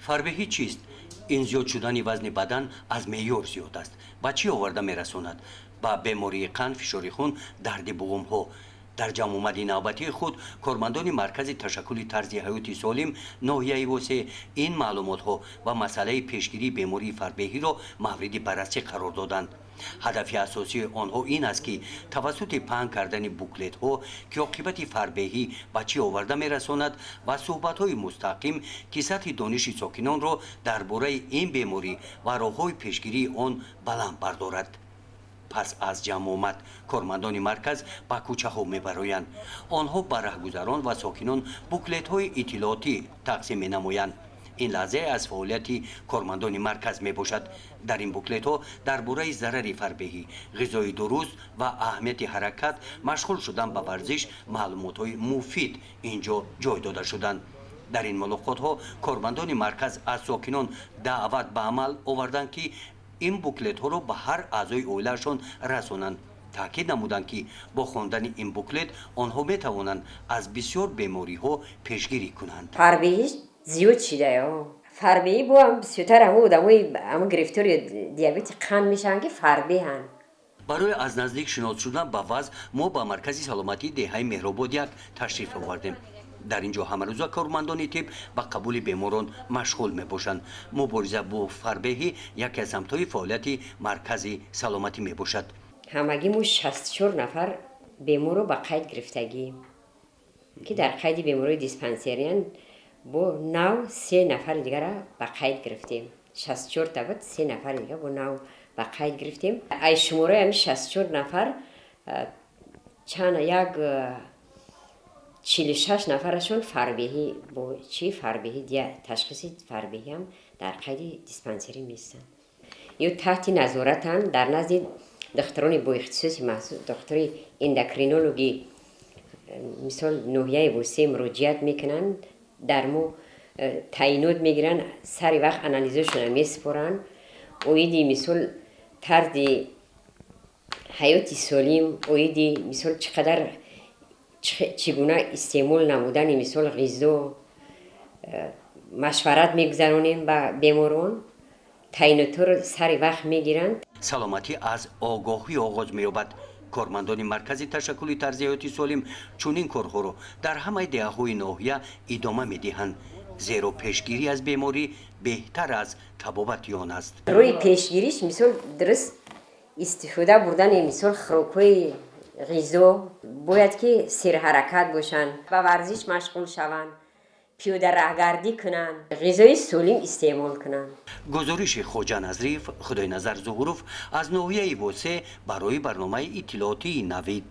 Фарбеҳӣ чист? Ин зиёд шудани вазни бадан аз меъёр зиёд аст. Ба чӣ оварда мерасонад? Ба бемории қанд, фишори хун, дарди буғумҳо. Дар ҷамъомади навбатии худ кормандони Маркази ташаккули тарзи ҳаёти солим ноҳияи Восе ин маълумотҳо ва масъалаи пешгирии бемории фарбеҳиро мавриди баррасӣ қарор доданд. Ҳадафи асосии онҳо ин аст, ки тавассути паҳн кардани буклетҳо, ки оқибати фарбеҳӣ ба чӣ оварда мерасонад, ва суҳбатҳои мустақим, ки сатҳи дониши сокинонро дар бораи ин беморӣ ва роҳҳои пешгирии он баланд бардорад. Пас аз ҷамъомад кормандони марказ ба кӯчаҳо мебароянд. Онҳо ба раҳгузарон ва сокинон буклетҳои иттилоотӣ тақсим менамоянд. Ин лаҳзае аз фаъолияти кормандони марказ мебошад. Дар ин буклетҳо дар бораи зарари фарбеҳӣ, ғизои дуруст ва аҳамияти ҳаракат, машғул шудан ба варзиш маълумотҳои муфид ин ҷо ҷой дода шуданд. Дар ин мулоқотҳо кормандони марказ аз сокинон даъват ба амал оварданд, ки ин буклетҳоро ба ҳар аъзои оилаашон расонанд. Таъкид намуданд, ки бо хондани ин буклет онҳо метавонанд аз бисёр бемориҳо пешгирӣ кунанд. Фарбеҳӣ зиёд шидаё. Фарбеҳӣ бо ҳам бисёртар ҳамун одамои ҳамун гирифтори диабети қанд мешаванд, ки фарбеҳанд. Барои аз наздик шинос шудан ба вазъ мо ба маркази саломатии деҳаи Меҳробод як ташриф овардем. Дар ин ҷо ҳамарӯза кормандони тиб ба қабули беморон машғул мебошанд. Мубориза бо фарбеҳӣ яке аз самтҳои фаъолияти маркази саломатӣ мебошад. Ҳамагӣ мо 64 нафар беморро ба қайд гирифтагӣ, ки дар қайди беморои диспансериянд. Бо нав се нафари дигара ба қайд гирифтем. 64-та буд, се нафари дига бо нав ба қайд гирифтем. Ай шумораи ҳамин 64 нафар чанд як 46 нафарашон фарбеҳӣ, бо чӣ фарбеҳӣ, ташхиси фарбеҳиам дар қайди диспансерӣ меистанд ё таҳти назоратанд дар назди духтурони боихтисоси махсус, духтури эндокринологи, мисол, ноҳияи Восе муроҷиат мекунанд, дар мо таъйинот мегиранд, сари вақт анализошонро месупоранд. Оиди, мисол, тарзи ҳаёти солим, оиди, мисол, чӣ қадар, чӣ гуна истеъмол намудани, мисол, ғизо машварат мегузаронем ба беморон, таъйинотҳоро сари вақт мегиранд. Саломатӣ аз огоҳӣ оғоз меёбад. Кормандони Маркази ташаккули тарзи ҳаёти солим чунин корҳоро дар ҳамаи деҳаҳои ноҳия идома медиҳанд, зеро пешгирӣ аз беморӣ беҳтар аз табобати он аст. Роҳи пешгириш, мисол, дуруст истифода бурдани, мисол, хӯрокҳои ғизо, бояд ки серҳаракат бошанд, ба варзиш машғул шаванд, пиёдараҳгардӣ кунанд, ғизои солим истеъмол кунанд. Гузориши Хоҷа Назриев, Худойназар Зуҳуров аз ноҳияи Восе барои барномаи иттилоотии «Навид».